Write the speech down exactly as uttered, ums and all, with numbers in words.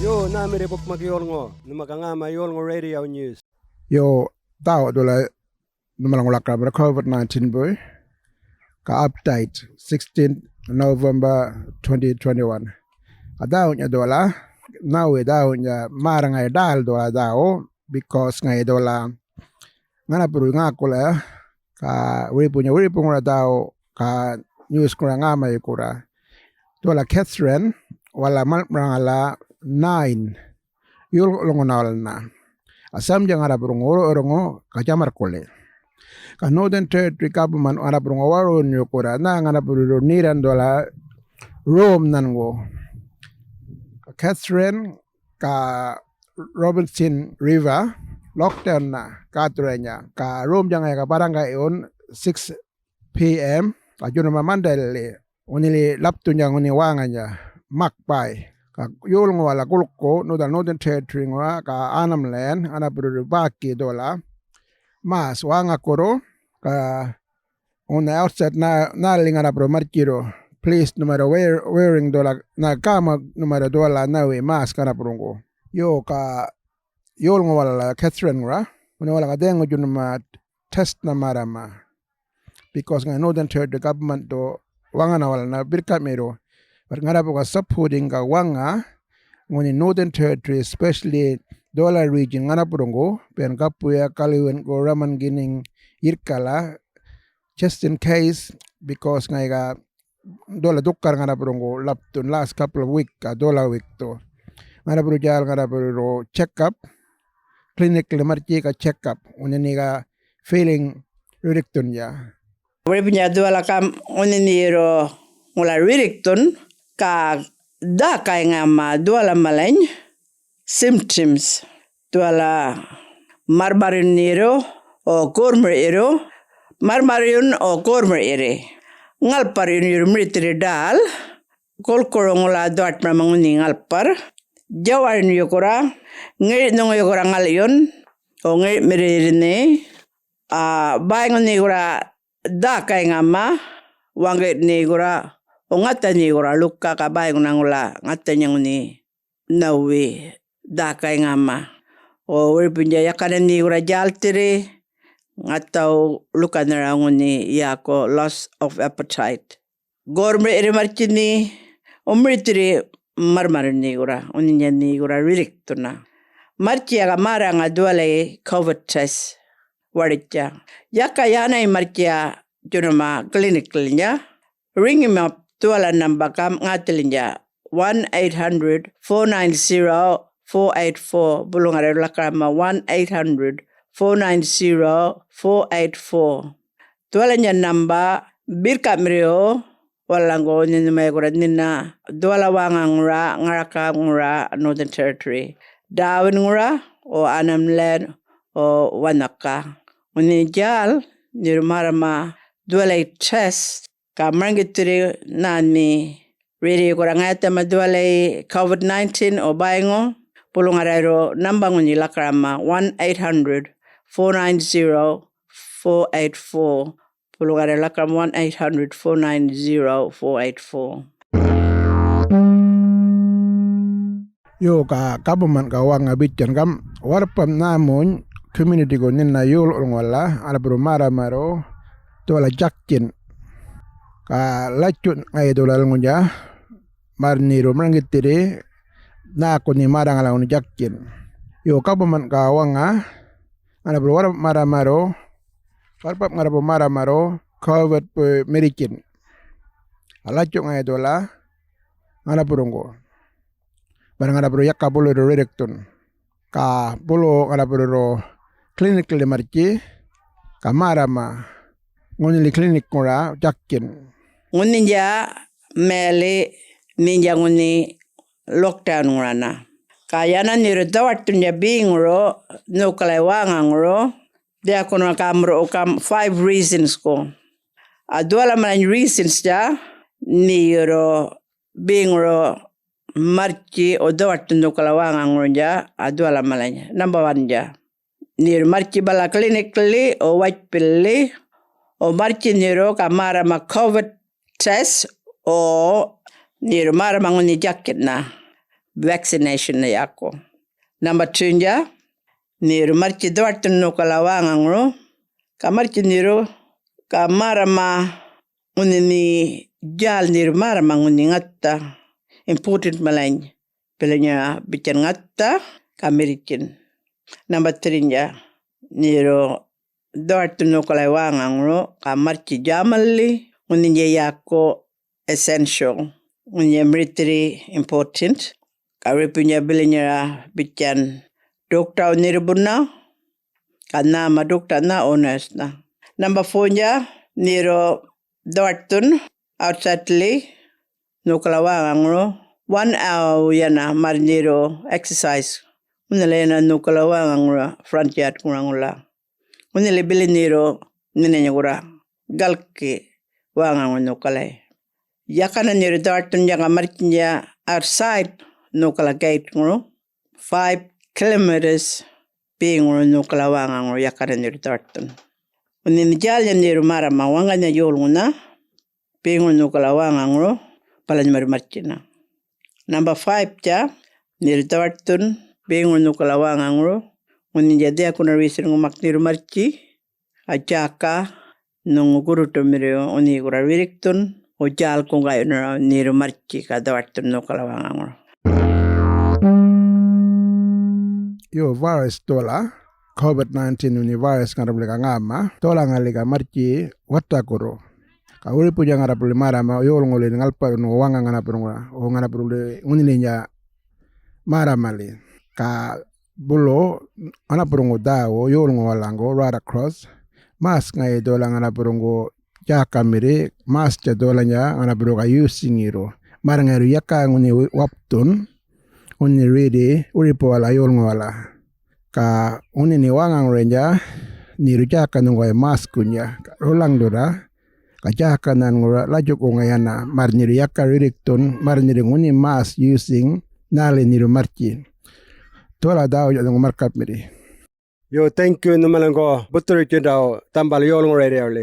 Yo, nhämirri bukmak yolŋu, nhuma ga ŋäma yolŋu radio news. Yo, dhäwu dhula nhumalaŋgu lakaraŋur covid nineteen buy, ga update, sixteenth November twenty twenty-one. Ga dhäwunya dhula, nhäwi dhäwunya märr ŋayi ḏäl dhula dhäwu, because ŋayi dhula ŋanapurru ŋäkula, ga wiripunya wiripuŋura dhäwu, ga news ŋura ŋämayi gurra. Dhula Catherine, wala malmaraŋala nine, yulŋuwalnha. Ga samdja ŋanapurruŋu wurru-, wurruŋu, ga Jamarkuli. Ga Northern Territory government ŋanapurruŋu waruwunnyu gurra, nhä ŋanapurru nirran dhula rom nhanŋu. Ga Catherine, ga Robinson River, lockdown-na gäthurranya, ga romdja ŋayi ga barraŋga'yun six P M, ga djunuma Mandayli, ŋunhili lapthunydja ŋunhi wäŋanya, Makbay. Ga yolŋuwala guḻku, nhudal Northern Territory-ŋura, ga Annam Land, ŋanapurru bäki dhula, mask wäŋakurru, ga ŋunhi outside na-, nhäli ŋanapurru marrtjirru, please, no matter where, wearing dhula, na gäma, no matter dhuwala nhäwi mask ŋanapurruŋgu. Yo, ga yolŋuwalala Catherine-ŋura, ŋunhi wala ŋa dhayŋu djunuma test-na märrama. Because ŋayi Northern Territory government-thu waŋana walana birrkaꞌmirru. But ŋarrapu ga supporting ga waŋa, ŋunhi Northern Territory, especially Douala region ŋanapurruŋgu, biyan Kapuya, Kaliwingu, Ramangini, Yirrkala, just in case, because ŋayi ga dhuwala dhukar ŋanapurruŋgu lapthun last couple of week ga dhuwala week-thu. Ŋanapurru djäl ŋanapurru check-up, clinic-li marrtji ga check-up, ŋunhi ga feeling rirrikthunydja. Wiripunya dhuwala gam ŋunhi yurru ŋula rirrikthun, ga dhäkayŋama dhuwala malany symptoms. Dhuwala marrmarryun yurru, o gormir yurru, marrmarryun o gormir yurri. Ŋalparr yun yurru mirithirri ḏäl, gulkuru ŋula dhuwatmaraŋa ŋunhi ŋalparr. Djawarn yukura, ŋirithnhuŋu yukura ŋal'yun, o ŋiritmirri yirrni, a, bäy ŋunhi gurra dhäkayŋama, waŋgitnhi gurra, o ŋathanyi gurra ḻuka, ga bäy ŋuna ŋula ŋathanya ŋunhi nhäwi dhäkayŋama. O wiripuynydja yakana nhi gurra djälthirri, ŋathaw ḻukanharaw ŋunhi yäku loss of appetite. Gormir yirri marrtji nhi, o mirithirri marrmarryun nhi gurra, ŋunhiyiny nhi gurra rirrikthuna. Marrtjiya ga märraŋa dhuwalayi covid test warritja. Yaka yänay marrtjiya djunuma clinic-lilnydja, riŋima dhuwala number gam ŋäthilnydja, one eight hundred, four nine zero, four eight four, bulu ŋarra lakaram one eight hundred, four nine zero, four eight four. Dhuwalanya number birrkaꞌmirriw walalaŋgu nhinmay gurra nhina dhuwala wäŋaŋura, ŋarakaŋura, Northern Territory, Darwin-ŋura, o Annam Land, o Wanhaka. Ŋunhi djäl, nhi yurru märrama dhuwalay test, ga marŋgithirri nhänhi riri gurra ŋayathama dhuwalay covid nineteen o bäyŋu, bulu ŋarra yurru number ŋunhi lakarama one eight hundred, four nine zero, four eight four, bulu ŋarra lakaram one eight hundred, four nine zero, four eight four. Yo, ga government ga waŋa bitjan gam, warrpam nhämuny community-gu nhinna yolŋuwala, ŋarraburru märramarru, dhuwala jaktjin. Ga latjuꞌ ŋayi dhuwala ŋunha, marrnhirru marŋgithirri, nhäku nhi märraŋala ŋunhi jaktjin. Yo, government ga waŋa, ŋarraburru warrpam märramarru, warrpam ŋarraburru märramarru, covid-buy mirritjin. Ga latjuꞌ ŋayi dhuwala, ŋarraburruŋgu. Bala ŋarraburru yaka bulu yurru rirrikthun. Ga bulu ŋarraburru clinic-lili marrtji, ga märrama, ŋunhili clinic-ŋura jaktjin. Ŋunhinydja mayali nhinydja ŋunhi lockdown-ŋurana. Ga yanan yurru dhawaṯthundja beŋuru, nhukalay wäŋaŋuru, dhiyakun gamurru gam five reasons-ku. A dhuwala malany reasons-dja, nhi yurru beŋuru marrtji o dhawaṯthun nhukala wäŋaŋurundja, a dhuwala malany. Number one-dja, nhi yurru marrtji bala clinic-lili o wajpilili, o marrtji nhi yurru ga märrama covid test, o nhi yurru märrama ŋunhi jaktjinna. vaccination na yaku. Number two-nydja, nirru marrtji dhuwarrthun nhokala wäŋaŋuru, ga marrtji nirru, ga märrama ŋunhi nhi jäl nirru märrama ŋunhi ŋatha important malany, bilanya bitjan ŋatha ga mirritjin. Number three-nydja, nirru dhuwarrthun nhokala wäŋaŋuru, ga marrtji djämali ŋunhinydja yaku essential, ŋunhi marrtjiri important, ga wiripuynydja bilanyara bitjan ḏuktaw nirribunna, ga nhäma ḏuktanha o nurse-nha. Number four-nydja, nirru dhuwarrthun outside-li nhokala wäŋaŋuru one hour yana, marr nirru exercise, ŋunhila yana nhokala wäŋaŋuru front yard-ŋura ŋula. Ŋunhili bili nirru nhinany gurra galki wäŋaŋu nhokalay. Yakana nirru dhuwarrthun yaka marrtjinydja outside nhokala gate-ŋuru, five kilometres beŋuru nhokala wäŋaŋuru yakana nirru dhuwarrthun. Ŋunhi nhi jälnha nirru märrama waŋganynha yolŋunha, beŋuru nhokala wäŋaŋuru, balany marrtjina. Number five-tja, nirru dhuwarrthun, beŋuru nhokala wäŋaŋuru, ŋunhinydja dhiyakuna resin ŋumak nirru marrtji, ga djäka nhuŋu gurruṯumirriw ŋunhi gurra rirrikthun, wo jäl guŋgayunaraw nirru marrtji ga dhuwarrthun nhokala wäŋaŋuru. Yo, virus dhula, covid nineteen ŋunhi virus ŋarra bili ga ŋäma, dhula ŋali ga marrtji wattakurru. Ga wiripuynydja ŋarra bili märrama yolŋuwulin ŋalpayun waŋa ŋanapurruŋura, wo ŋanapurruwuli ŋunhilinyidja märramali. Ga bulu ŋanapurruŋu dhäwu yolŋuwalaŋgu Red Cross, mask ŋayi dhula ŋanapurruŋgu djäkamirri, mask-tja dhulanya ŋanapurruŋu ga using-ŋirru. Märr ŋayirru yaka ŋunhi wapthun, ŋunhi ridi wiripuwala yolŋuwala. Ga ŋunhi nhi wäŋaŋuruynydja, nirru djäka nhuŋguway mask-kuny'ya, rulaŋdurra, ga djäka nhan ŋurra latjukuŋa yana, märr nirru yaka rirrikthun, märr nirru ŋunhi mask using, nhäli nirru marrtji. Dhula dhäwuynydja nhuŋgu marrkapmirri. Yo, thank you nhumalaŋgu buthurutjindaw dhambal yolŋu-rerriyawli.